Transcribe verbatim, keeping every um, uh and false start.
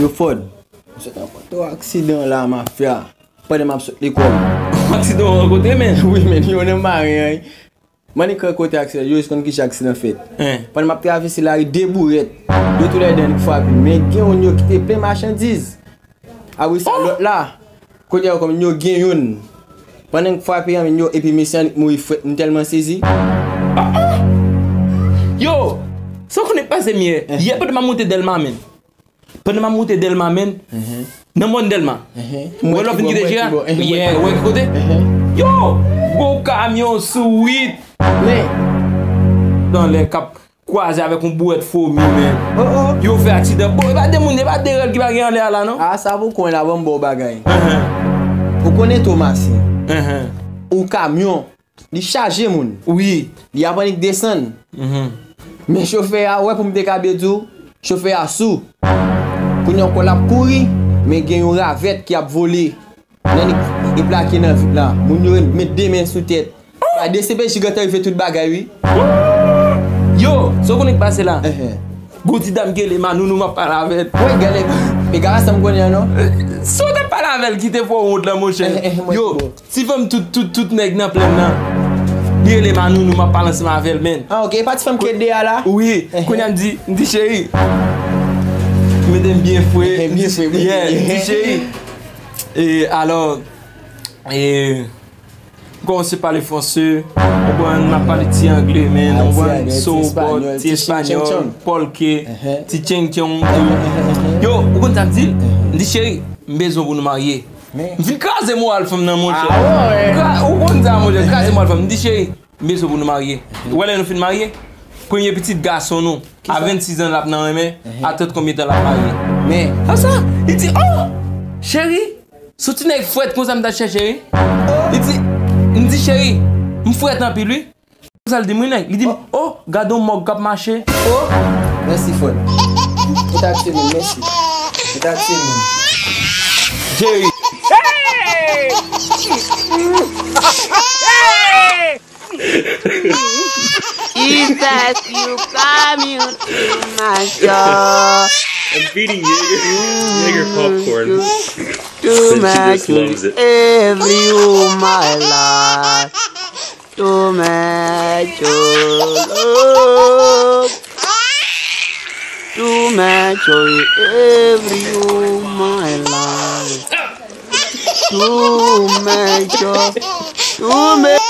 Yo Fòd, m sot rankontre yon aksidan la, mafya, pandan m ap sot lekòl. Aksidan w rankontre, men? Wi, men, yo nan maren an. Mwen, ni kote aksidan, yo jis konn kijan aksidan fèt. Pandan m ap travèse lari, de bourèt, yo tou lè de annik frape. Men gen youn yo kite plen machandiz. Apre sa, lòt la, kounye a, kòm yo gen youn. Pandan l frape an, men yo, epi mesye an mouri frèt, m tèlman sezi. Yo, sa w konnen k pase m yè? Yè pandan m ap monte Dèlma, men. Pandan m ap monte Dèlma, men. Nan mòn Dèlma. Ou wè lòt vin kite Jera? Yeah, ou wè ki kote? Yo, gwo kamyon sou wit. Men. Nan lè k ap kwaze avèk yon bourèt fomi, men. Yo fè aksidan. Bon, e pa de moun, e pa de rèl ki pa gen anlè a la, non? A, sa pou konn la, ban m ba w bagay. Ou konnen Tomasen. Ou kamyon, li chaje moun. Wi. Li ap annik desann. Men chofè a, wè pou m te ka byen di w, chofè a sou. Kounye a kò l ap kouri, men gen yon ravèt ki ap vole. Nan li, li plake nan vit la. Moun yo met de men sou tèt. Ba D C P J gentan rive tout bagay, wi. Yo, sa w konnen k pase la? Gon ti dam ki rele Manounou, m ap pale avè l. Mwen gade, e gara sa m konnen an, non? Si w t ap pale avè l, kite fè w wont lan, monchè. Yo, ti fanm tout, tout, tout nèg nan plèn nan. Li rele Manounou, m ap pale ansanm avè l, men. Ah, ok, e pa ti fanm ki ede a la? Wi, kounye a m di, m di, cheri, mete m byen fre. Byen fre, byen fre. Yeah, m di, cheri. E alò, e, m kòmanse pale franse, ou konprann, m ap pale ti angle, men, ou konprann, so bò, ti espanyòl, pòlke, ti tchenng tchenng tou. Yo, ou konn sa m di l? M di, cheri, m bezwen pou nou marye. M fin kraze moral fanm nan, monchè. Ou konn sa, monchè, m kraze moral fanm. M di, cheri, m bezwen pou nou marye. Ou wè lè nou fin marye, premye pitit gason nou, a vennsis an l ap nan renmen, a trant konbyen tan l ap marye. Men. Konsa, li di, oh, cheri, se yon ti nèg frèt konsa m t ap chèche, wi. Li di, m di, cheri, m frèt anpil, wi. Konsa l di m, wi, nèg. Li di m, oh, gade yon mòg k ap mache. Oh, mèsi, frè m. Ou ta tiye moun, mèsi. Ou ta tiye moun. Cheri. Jesus, you come, you to my door. I'm feeding Jaeger, Jaeger popcorn. Too much every, oh my life. Too much, oh love. Too much, oh every, oh my life. Too much, oh, too much.